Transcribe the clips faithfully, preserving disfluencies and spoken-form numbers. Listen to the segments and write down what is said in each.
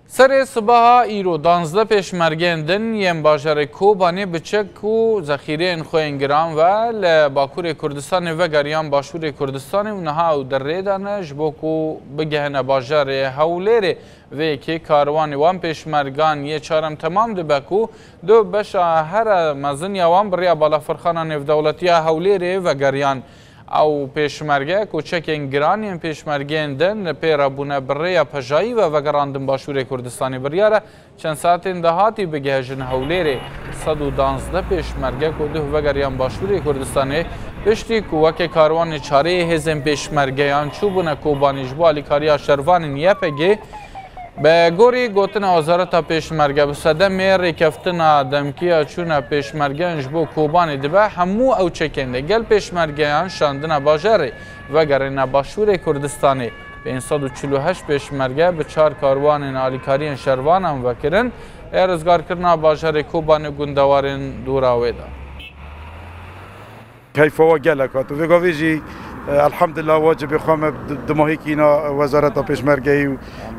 Serê sibaha îro danzdeh pêşmergeyên din yên bajarê Kobanê bi çek û zexîreyên xwe yên giran ve li Bakurê Kurdistanê vegeriyan Başûrê Kurdistanê û niha ew di rê de ne ji bo ku bigehine bajarê Hewlêrê. Vê yekê karwanê wan pêşmergan yê çarem temam dibe ku du beşa here mezin ya wan bi rêya Balafirxana Nêvdewletî ya Hewlêrê vegeriyan. Ew pêşmerge ku çekên giran yên pêşmergeyên din li pê re bûne, bi rêya pejayî ve vegerandin Başûrê Kurdistanê. Biryar e çend saetên dahatî bigihejin Hewlêrê. Sed û danzdeh pêşmerge ku duh vegeriyan Başûrê Kurdistanê, piştî ku weke karwanê çarê yê hêzên pêşmergeyan çûbûne Kobanê ji bo alîkariya şervanên Y P G, Bi gorî gotina Wezareta Pêşmerge, bi sedemê rêkeftina demkî ya çûna pêşmergeyan ji bo Kobanê dibe, hemû ew çekên de gel pêşmergeyan şandina bajarê vegerîne Başûrê Kurdistanê. Pênc sed û çil û heşt pêşmerge bi çar karwanên alîkariyên şervanan vekirin, ê rizgarkirina bajarê Kobanê û gundewarên dûra wê de. Keyfa we gelek hat. Û vê gavê jî, e, elhamdulillah, wacibê xwe me di, dimahî kîna Wezareta Pêşmergeyî û,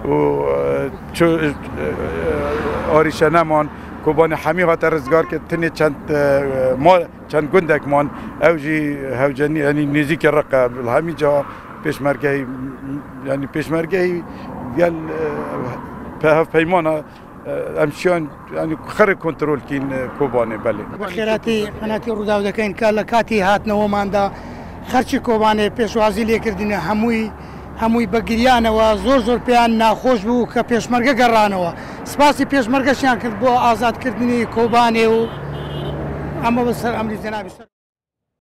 û, e, çi, e, arîşe neman. Kobanê hemî hate rizgar kir, tenê çend, e, ma, çend gundek man. Ew jî hewce nî, yanî nêzîkî Riqe. Li hemî ca pêşmergeyî, yanî pêşmergeyî gel, e, pe-, hevpeymana. Em şiyan, yanî xerê kontrol kîn, e, Kobanê, belê. Bi xêratî qenatî Rûdaw dikein ke li katî hatnewemanda xerçî Kobanê pêşwazî lê kirdine, hemûyî, hemûyî bi giryanewe, zor zor pêyan naxweş bû ke pêşmerge geranewe. Spasî pêşmergeşiyan kir bo azadkirdinî Kobanê û em bi ser emrî cenabî ser